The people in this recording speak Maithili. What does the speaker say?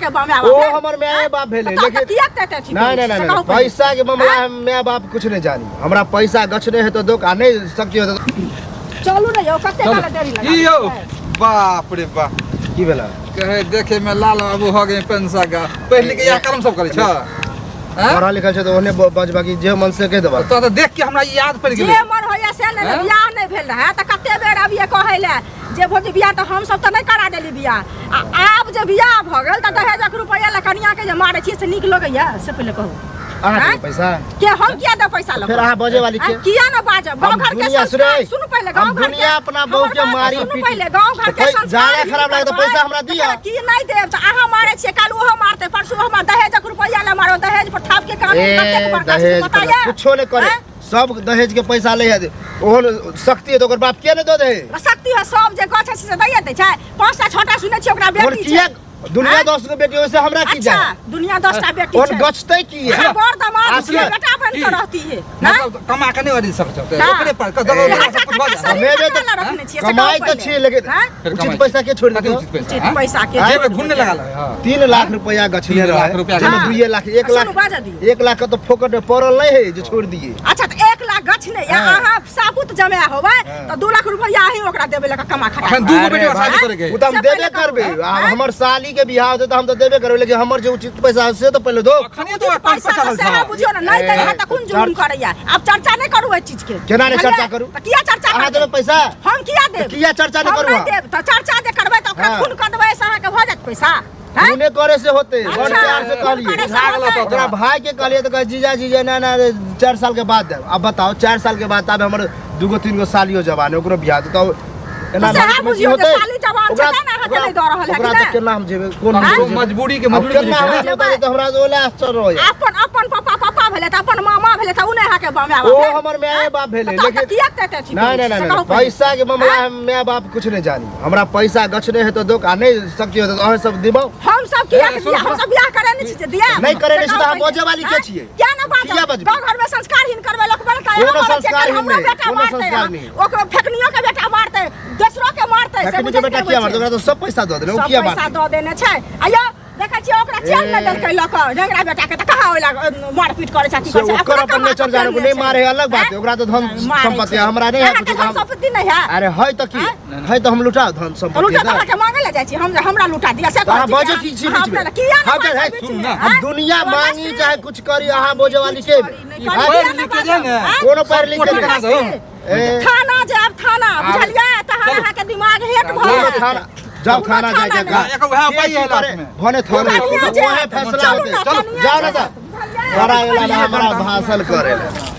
अहाँके माय ओ बाप हमर माय बाप भेलै लेकिन लेकिन किया ते अथी नहीं नहीं नहीं नहीं, पैसा के मामला हम माय बाप कुछ नहीं जानी। हमरा पैसा गछने है तो दो आ नहीं शक्ति हो तो चलू ने यौ, कते काल देरी लगा की यौ, बाप रे बाप। की भेला? कहे देखे में लाल बाबू हो गए पेंसा का पहले के यह कर्म सब करे छ। हैं? पढ़ल लिखल छै तऽ ओहने बजबा कि जे मन से कहि देबा। तो तो देख के हमरा ई याद पड़ जे गेलै। मन होइया से ने, हैं? बियाह नहि भेल रहै तऽ कते बेर अबियै कहै लए जे भौजी बियाह तऽ हमसब तऽ नहि करा देली बियाह, आ आब जे बियाह भऽ गेल तऽ दहेजक रुपैआ लए कनिया के जे मारै छियै से नीक लगैया? से पहिले कहू। अहाँ हैं? देबै पैसा? के हम किया देब पैसा लऽ फेर अहाँ बजै वाली के? किया न बाजब? गाँव हम घर के दुनिया संस्कार सुनै, सुनू पहिले, हम गाँव घर के दुनिया अपना बहू हमर के बात मारी सुनू पीटी। पहिले, गाँव घर के तऽ संस्कार जादा खराब लागत तऽ पैसा हमरा दिअ। की नहि देब तऽ अहाँ मारै छियै, काल्हि ओहो मारतै, परसू ओहो मार, दहेजक रुपैआ लए मारो, दहेज पर थाप के कानून ए कतेक बड़का छै से दहेज पता पर यऽ? कुछो नहि करे, हैं? सब दहेज के पैसा लै है। ओहन शक्ति है तऽ ओकर बाप किया नहि दऽ दे? शक्ति है सब जे गछ है से दैये दै छै। 5टा 6टा सुनै छियै ओकरा ओहन बेटी किया छै। दुनिया आँय? 10 गो बेटी ओहिसे हमरा की अच्छा, जाए? दुनिया 10टा बेटी ओहन छै। गछतै की है? अहाँ बड़ दामाद असली- छियै, बेटा बनि कऽ की? रहती है, नहि? मतलब कमा के नहीं अड़ी सकत छौ, ना। ओकरे पर ए, सब कुछ भऽ हट्टा जाए। कट्टा हमे शरीर तऽ ककरा लए रखने छियै, से कमाइ कहू तऽ पहिले। छियै लेकिन आँय? फेर उचित कमाइ पैसा के छोड़ि कथी देतौ? उचित पैसा, उचित आँय? पैसा के जेबे छोड़ि घुनने लगा ले, हाँ। 3 लाख रुपया गछने 3 लाख रहै, रुपया जाहिमे हाँ। 2 लाख, 1 सुनू, लाख, बाजऽ दियौ। 1 लाख के तऽ फोकट में पड़ल नहि है जे छोड़ि दिए। अच्छा, तऽ 1 लाख गछने या हाँ। अहाँ साबुत जमा होबै हाँ। तऽ 2 लाख रुपया अहीं ओकरा देबै लऽ कऽ कमा खटा अखन कऽ। 2 गो अरे बेटी भाई, शादी करे के। ओ तऽ हम से देबे पहिले करबै। कहू, आब आँय? हमर साली के बियाह होतै तऽ हम तऽ देबे करबै, लेकिन हमर जे उचित पैसा है से तऽ पहिले दो। अखने तो पैसा पैसा तऽ चलल सएह छौ। बुझियौ ने, नहि दै है तऽ कोन जुलुम करैया? आब चर्चा नहि करू एहि चीज के। केना नहि बुझलियै? चर्चा करू? तऽ किया चर्चा अहाँ करबै? देबै पैसा? हम किया देब? किया चर्चा नहि हम करू नहि अहाँ? देब तऽ चर्चा जे करबै तऽ ओकरा हाँ। खून कऽ देबै, से अहाँके भऽ जायत पैसा? हैं? खूने करे से होते, अच्छा, बड़ प्यार से खून कहलिए। करे से भाग होतै। लऽ ओकरा भाई के कहलिए तऽ कहे जीजा जीजा ना ना 4 साल के बाद देब। अब बताओ 4 साल के बाद तब हमर 2 गो 3 गो सालियो जवान है, ओकरो बियाह देतौ। एना सएह भविष्य में की बुझियौ जे होतै? साली जवान छै, ओकरा- तें ने अहाँके ओकरा- नहि दऽ रहल है, ओकरा कि तऽ नहि? केना हम जेबै? कोन हम मुँह से जेबै? मजबूरी के आब मजबूरी केना बुझै हमरा छै। जेबै तऽ हमरा ओला आश्चर्य होइया। अपन अपन पापा पापा भेलै तऽ अपन मामा भेलै तऽ ओ नहि अहाँके माय बाप ओ भेल? हमर माय बाप भेलै, तऽ लेकिन किया ते अथी नहीं करै नहीं छी? नहीं से नहीं, कहू पहिले। पैसा के मामला हम माय बाप कुछ नहीं जानी। हमरा पैसा गछने है तो दो आ नहीं शक्ति हो तो अहाँ सब दिबौ। हम सब किया ए, के सुन, बियाह, हम सब बियाह करे नहीं छी जे दिया। नहीं करे नहीं छी तऽ अहाँ से कहू बजै वाली के पहिले। छियै? किया ना बाजब? किया बजबै? गाँव घर में संस्कारहीन करबै लोक बोलतै, कोनो हमर बच्चे संस्कारहीन हमरो नहि, बेटा कोनो मारतै, संस्कार नहि। ओकरो फेकनियो के बेटा मारतै, दोसरो के मारतै, से फेकनी के बुझै बेटा नहि किया होइ मारतै? छै। ओकरा तऽ सब पैसा दऽ देने, ओ सब किया पैसा मारतै? दऽ देने छै। आ यौ, देखै छियै ओकरा चैन नहि देलकै लऽ कऽ ढेंगरा बेटा के, तऽ कहाँ ओहि लग मारपीट करै छै, की से करै छै? ओकर अपना अपन कमा नेचर कऽ जानै, चैन नहि छै। मारे अलग बात है, ओकरा तऽ धन मारै संपत्ति छै। हमरा नहि है अहाँके कुछो, धन हम- संपत्ति नहि है? अरे है तऽ की है तऽ हम लुटाउ धन तऽ संपत्ति लुटा तऽ। अहाँके मांगे लए जाइ छी, हम हमरा लुटा दिअ से तऽ अहाँ कहै छी बजै कि की छी अहाँ बीच में? अपना लए किया नहि हम बाजै तऽ- बीच सुन में, ना, आँय? हम दुनिया जबरदस्ती। मांगी चाहे कुछ करी, अहाँ बोझे वाली के नहि ई करी, पढ़ि किया नहि लिख के जे ने, बाजब, आँय? कोनो पढ़ि लिख के सब नहि। कोठी केना ए, थाना जायब थाना, बुझलियै? तहन चलू। अहाँके दिमाग हेट भऽ कोनो जायत। थाना जाओ, कोनो थाना थाना जाके नहि। गा- एकर वएह के उपाय की है करे? लास्ट में। भने थाना कनिया वएह जायत। फैसला चलू होतै। ना, चलू कनिया जाओ ना जायत। तऽ बुझलियै? बड़ा एला हमरा भाषण करे ला।